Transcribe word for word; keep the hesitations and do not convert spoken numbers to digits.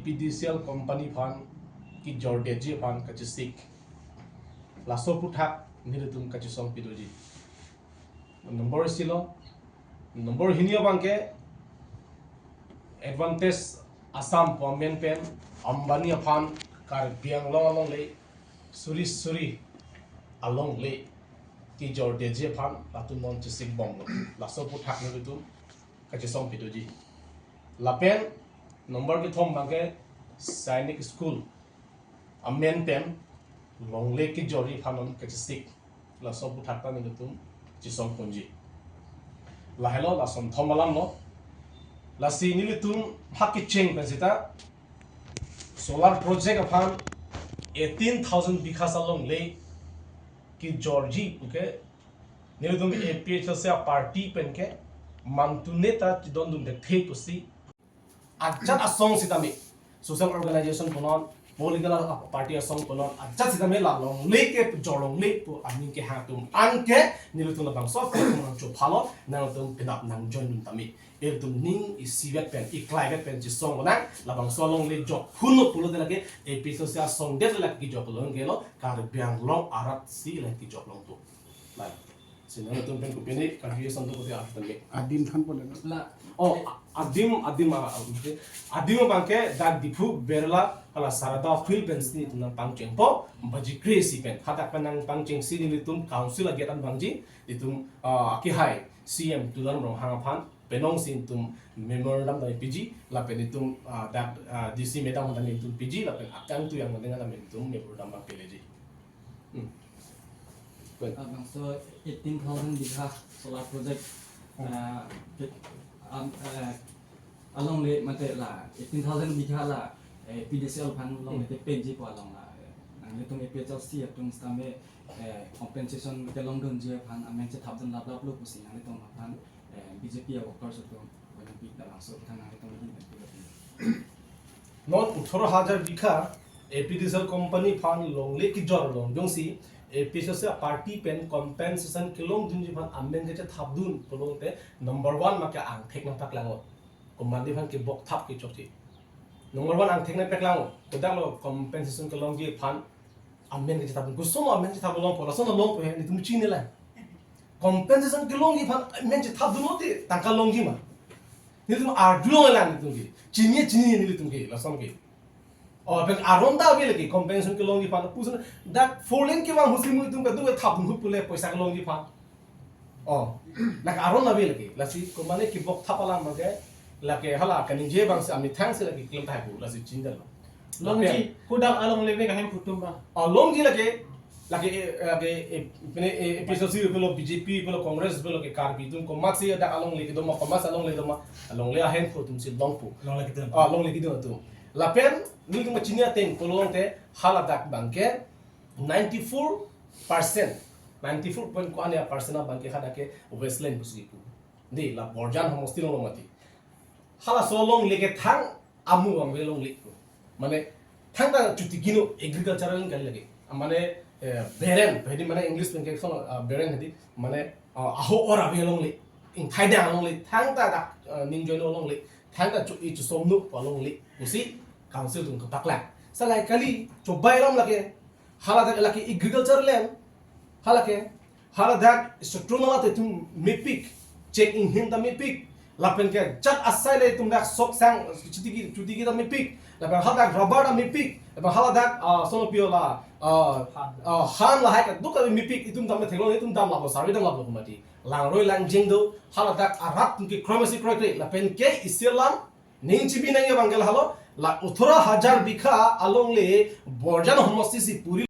P D C L company aphan kejor detji aphan kachesik. Laso aphuthak nelitum kachesong pidoji. Number isi lo, number hini abangke Advantage Assam pu amen pen Ambani aphan Karbi Anglong alongle suri suri alongle kejor detji aphan latum non chesik bomlo. Laso aphuthak nelitum kachesong pidoji. Lapen number kethom abangke Sainik School amen pen longle kejorji aphan non kachesik. Laso aphuthak ta nelitum chesong ponji. Lahelo, lason thom alam lo. Lasi nelitum phak kecheng pen seta solar project aphan eighteen thousand bigha alongle kejorji puke nelitum A P H L C a-party pen ke mantune ta chedondun thekthe pusi ajat asong sitame, social organization punon, political party asong punon, ajat sitame la longle kejor longle pu aning kehang atum anke nelitum labangso platform along chophalo, nangtum penap nang join dun tame. Ilitum ning isivet pen, iklaivet pen chesong nang, labangso alongle jok phunlo pulote lake A P H L C asong det lake kejok long kelo, Karbi Anglong arat si lake kejok longpo. Lasi nangtum pen kopine contribution do kote atum ke. Adim thanpo le. La, oh, adim, adim, ah, ah, adim abangke dak Diphu Birla hala Sarada field pensi nelitum nangpangchengpo, baji kre-isi pen. Hadak pen nangpangchengsi nelitum council a-gate an abangji, nelitum, ah, akehai C M Tuliram Ronghang aphan penong si nelitum memorandum dam piji, lapen nelitum, ah, dak, ah, D C madam aphan nelitum piji, lapen akangtui angdeng nelitum memorandum abang peleji. Hmm. Well. Labangso eighteen thousand bigha solar project, hmm, ah, ke-, am, eh, alongle mate la eighteen thousand bigha la, eh, P D C L aphan longle, hmm, te peji pu along la, eh, nanglitum A P H L C atum sitame, eh, compensation kelongdunji aphan amen chethapdun laplaplo pusi nanglitum aphan, eh, B J P a-workers atum, Olympic labangso aphuthak nanglitum ahin pen pulo. Non othoro hajar bigha A P D C L company aphan longle kejor long jongsi A P H L C a-party pen compensation kelongdunji aphan amen kachethapdun pulote number one make angthek nangpaklanglo. Komatne aphan kebokthap kechokche. Number one angthek nangpaklanglo. Kedaklo compensation kelongji aphan amen kachethapdun. Koson amen chethap longpo, lason longpo he, nelitum chinine la. Compensation kelongji aphan amen chethapdunlote tangka longji ma? Nelitum arjulong lang nelitum ke. Chini chini nelitum ke, lason ke. Oh, pen aron ta ave lake, compensation kelongji aphan puson dak four lane kevang ahut si nelitum kadokave thapdun ahut pule poisa kelongji aphan. Oh, lake aron ave lake, lasi komatne kebokthap alam abangke, lake hala kaningje abangsi amethang si lake klem tahai pu, lasi chinidetlo. Longji, lapen kodak alongle ave kahemphu atum abang. Oh, longji lake, lake, eh, lake, eh, pine, eh, A P H L C pulo, B J P pulo, Congress pulo, ke Karbi atum komatsi dak alongle kedo ma, komatsi alongle do ma, alongle ahemphu atum si longpo. Longle kedo. Ah, longle kedo atum. Lapen, nelitum kachini ateng pulote, haladak abangke, ninety-four percent, ninety-four point ko-an ya percent abangke hadak ke wasteland pusi pu. Dei, la Borjan homosti along lo mati. Halaso alongle ke thang amu abang ave longle. Mane, thangta chotiki no, agricultural kali lake. Mane, eh, barren, hedi mane English pen ke son, ah, barren hedi, mane, ah, aho-or ave longle. Ingthaidang longle, thangta dak, ah, ning joino longle. Thangta cho-i chosomno pu alongle pusi council atum kepaklang. Salai kali, chobai alam lake, haladak lake agriculture land, halake, haladak strong nala te itum mepik, chek inghing ta mepik, lapen ke jat asai le itum dak sok sang chotiki, chotiki ta mepik, lapen haladak rubber ta mepik, lapen haladak, ah, sono pio la, ah, ah, han lahai kadokave mepik, itum ta me theklong, itum damlaplo, survey damlaplo komatne. Langroi langjeng do, haladak arat atum ke kroimasi kroikre, lapen ke isi alam, ning chibi nangji abangke lahelo, la othoro hajar bigha alongle Borjan homosti si puri